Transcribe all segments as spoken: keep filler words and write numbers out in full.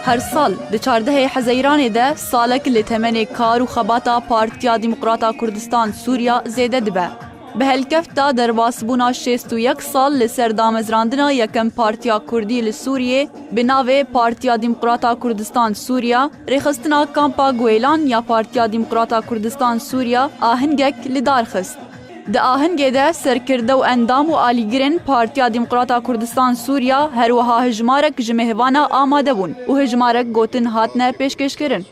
Her sal di çardehê Hezeyranê de salek li temenê kar û xebata Partiya Demokrata Kurdistan Sûriya zêde dibe. Bi helkefta derbasbûna şêst û yek sal li ser damezrandina yekem Partiya Kurdî li Sûriyê bi navê Partiya Demokrata Kurdistan Sûriya, rêxistina Kampa Guêlan ya Partiya Demokrata Kurdistan Sûriya ahingek li dar xist. Di ahingê de serkirde û endam û alîgirên Partiya Demokrata Kurdistan Sûriya, her wiha hijmarek ji mêhvana amade bûn û hijmarek gotin hatine pêşkêşkirin.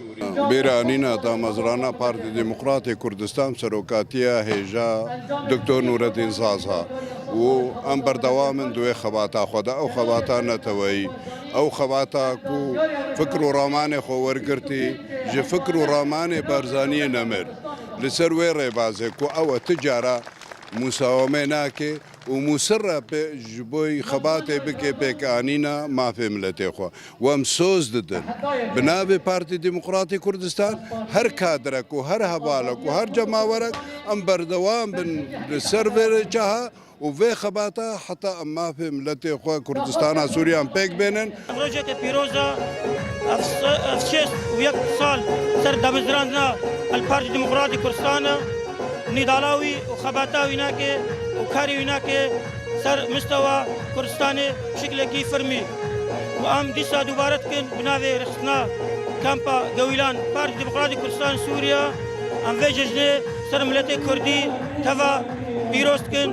Bêra anîna damezrana Partî Demokratê Kurdistan serokatiya hêja Doktor Nureddin Zaza û em berdewam in di wê xebata xwe de. Ew xebata neteweyî, ew xebata ku fikr û ramanê xwe wergirtî, ji fikr û ramanê Barzaniyê nemir. Li ser wê rêbazê ku ew e ti cara musawemê nake û musirre pê ji bo xebatê bike pêkanîna mafê miletê xwe. Û em soz didin. Bi navê Partî Demokratî Kurdistan her kadrek û her hevalek û her cemawerek em berdewam bin li ser vê çaha û vê xebata heta em mafê miletê xwe Kurdistana Sûriyan pêk bênin. Rojeke pîroz e, ev se-, ev şêst û yek sal ser damezrandina el Partî Demokratî Kurdistan e. Nîdala wî û xebata wî nake û karê wî nake ser mistewa Kurdistanê şiklekî firmî. Û em dîsa dubare dikin bi navê rêxistina Kampa Gewîlan Partî Demokratî Kurdistan Sûriya, em vê cejnê ser miletê Kurdî teva pîroz dikin.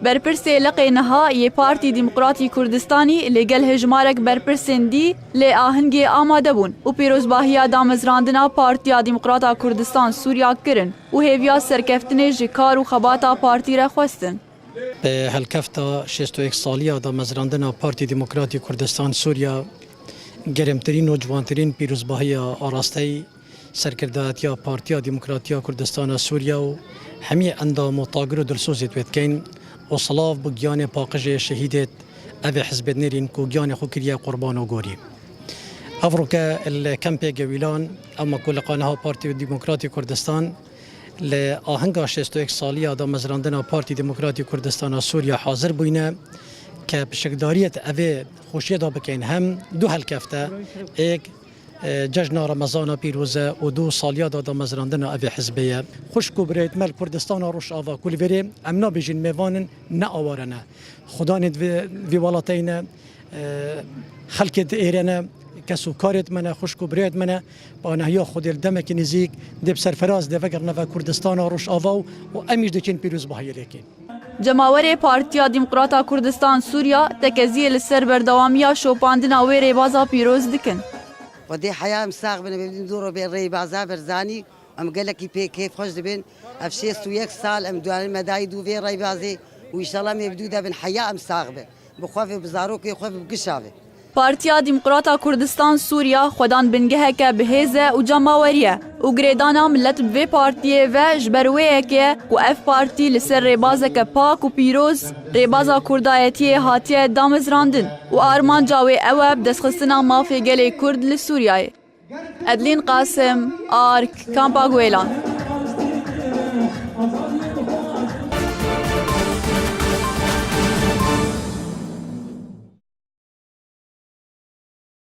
Berpirsê leqê niha yê Partî Demokratî Kurdistanî li gel hejmarek berpirsên dî lê ahingê amade bûn û pîrozbahiya damezrandina Partiya Demokrata Kurdistan Sûriya kirin û hêviya serkeftinê ji kar û xebata partî re xwestin. Bi helkefta şêst û yek saliya damezrandina Partî Demokratî Kurdistan Sûriya, germtirîn û ciwantirîn pîrozbahiya arasteyî serkirdayetiya Partiya Demokratiya Kurdistana Sûriya û hemî endam û tagir û dilsozê wê dikeyn û silav bo giyanê paqijê şehîdêt evê hizbêt nêrîn ku giyanê xwe kiriye qurban û gorî. Evroke li kempê Gewîlan, ema ku li qaniha Partî Demokratî Kurdistan li ahinga şêst û yek saliya damezrandina Partî Demokratî Kurdistana Sûriya hazir bûyne ke pişikdariyet evê xweşiyê de bikeyn hem du helkefte, êk e, cejna Remezana pîroz e û du saliya da damezrandina evê hizbê ye. Xwişk û birayêt me li Kurdistana Rojava ku li vêrê em nabêjin mêvan in, ne aware ne. Xudanê di vê, vê welateyê ne, e, xelkê di êre ne, kes û karêt me ne, xwişk û birayêt me ne, bi anahiya Xwedê li demekî nizîk dê bi serferaz dê vegerine ve Kurdistana Rojava û, û em îş diçin pîrozbahiyê lêkin. Cemawerê Partiya Demokrata Kurdistan Sûriya tekeziyê li ser berdewamiya şopandina wê rêbaza pîroz dikin. Xwedê heya em sax bin, em ê bidin dû ro bê rêbaza Barzanî, em gelekî pê kêfxweş dibin. Ev şêst û yek sal em duanî me dayî dû vê rêbazê û înşallah em ê bi dû de bin heya em sax bin. Bi xwe ve, bi zarokê xwe ve, bi gişa ve. Partiya Demokrata Kurdistan Sûriya xwedan bingeheke bi hêz e û cemawerî ye û girêdana milet bi vê partiyê ve ji ber wê yekê ye ku ev partî li ser rêbazeke pak û pîroz, rêbaza kurdayetiyê hatiye damezrandin û armanca wê ew e bi destxistina mafê gelê Kurd li Sûriyeyê. Edlîn Qasim, Ark, Kampa Guêlan.